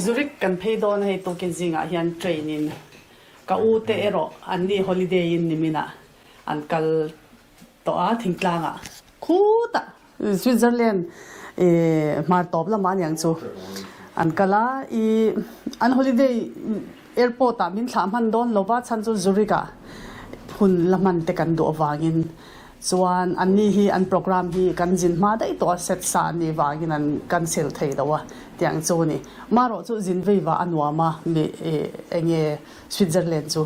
Zurich kan phei dawn a hei tukin zingah hian train in ka u te erawh an ni holiday in nimin ah an kal tawh a thingtlangah khutah Switzerland hmar tawp lamah aniang chu an kal a i an holiday airport ah min thlah hman dawn lova chhan chu Zurich ah hun la hman te kan duh avangin chuan anni hi an program hi kan zin hma daih tawh a set sa an nih vangin an cancel thei lo a tiang chu a ni. Marawh chu zin vei vah a nuam a mi enge Switzerland chu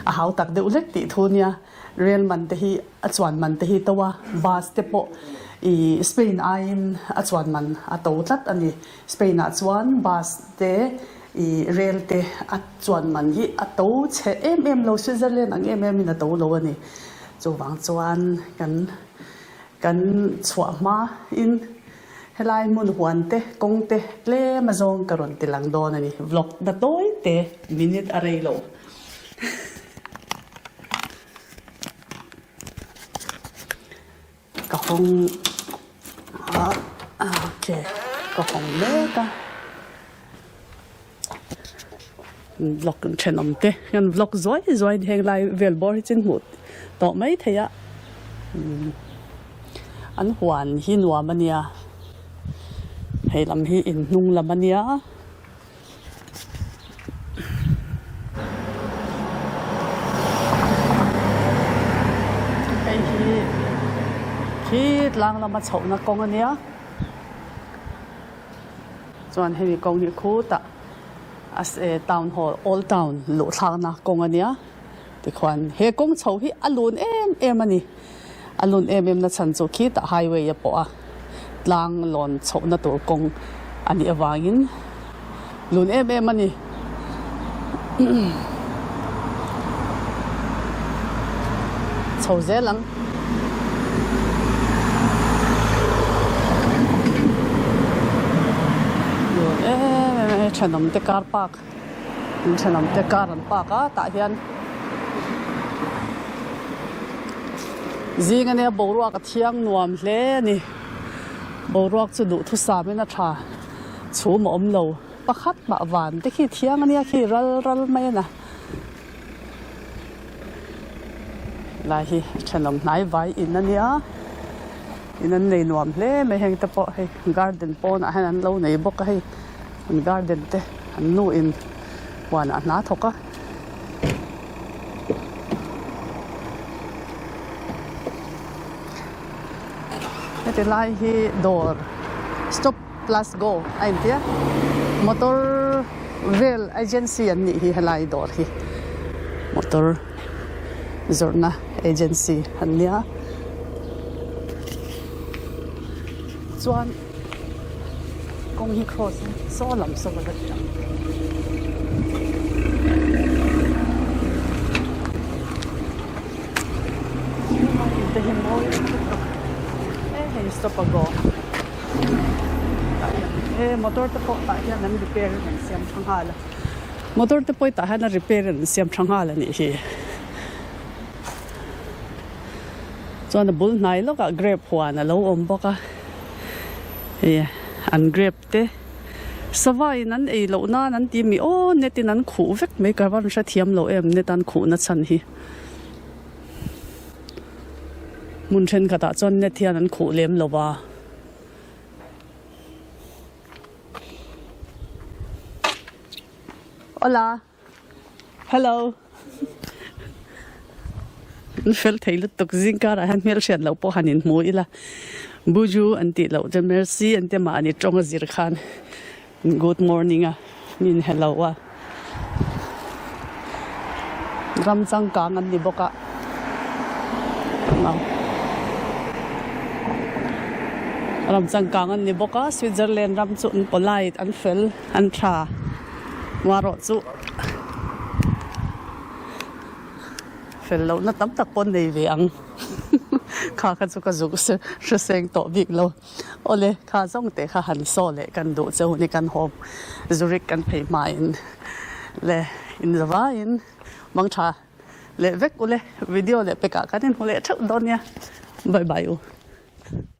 a hau tak deuh hlek tih thu nia. Rail man te hi a chuan man te hi to a, bus te pawh i Spain aiin a chuan man a to tlat a ni. Spain ah chuan bus te i rail te a chuan man hi a to chhe em em lo, Switzerland ang em em in a to lo a ni. Chuvang chuan kan kan chhuah hma in helai hmun huan te kawng te tlem a zawng ka rawn ti lang dawn a ni. Vlog na tawi te minute a rei lo. Ka hawng a okay ka hawng mek a vlog thenawm te hian vlog zuai zuai heng lai vel bawr hi chin hmuh tawh mai thei a an huan hi nuam a nia hei lam hi in hnung lam a nia. Hei hi khi tlang lama chhohna kawng a nia chuan hemi kawng hi khutah a town hall old town luh thlakna kawng a nia tikhuan he kawng chho hi a lun em em a ni a lun em em na chhan chu khitah highway a pawh a tlang lawn chhohna tur kawng a nih avangin lun em em a ni. Chho zel ang. Lun em em a hei thenawm te car park thenawm te car an park a tah hian zing ania boruak a thiang nuam hle a ni boruak chu duhthusam in a tha chhum a awm lo pakhat mah van te khi thiang ania khi ral ral mai a na lai hi thenawm hnai vai in ania in an nei nuam hle mai heng te pawh hei garden pawnah hian an lo nei bawk a hei an garden te an nu in huanah hna thawk a. Heti lai hi dawr stop plus go a inti a motor vel agency an nih hi helai dawr hi motor zawrhna agency an nia chuan kawng hi cross in saw lam saw ka ti ang. Te hi mawi lutuk e hei stop a go tah hian e motor te pawh tah hian an repair in an siam tha nghal a motor te pawh tah hian a repair in an siam tha nghal a nih hi chuan a bul hnai lawkah grape huan a lo awm bawk a hei an grape te sava in an ei loh nan an ti mi aw net in an khuh vek mai ka van hrethiam lo em net an khuh na chhan hi. Hmun thenkhatah chuan net hian an khuh lem lo va. Hola Hello An fel thei lutuk zing karah hian hmelhriat loh pawh han inhmu ila Buju an tih loh chuan Merci an ti a mahni tawng a zir khan Good morning a min hello a ram changkang an ni bawk a ram changkang an ni bawk a Switzerland ram chu an polite an fel an tha marawh chu fel lohna tam tak pawh an nei ve ang kha kha chu ka zuk hre seng tawh bik lo. Awle, kha zawng te kha han saw leh kan duh che hun hi kan haw Zurich kan phei hmain le inzavaiin mangtha leh vek ule video leh pekah kan inhmu leh theuh dawn nia. Bye bye u.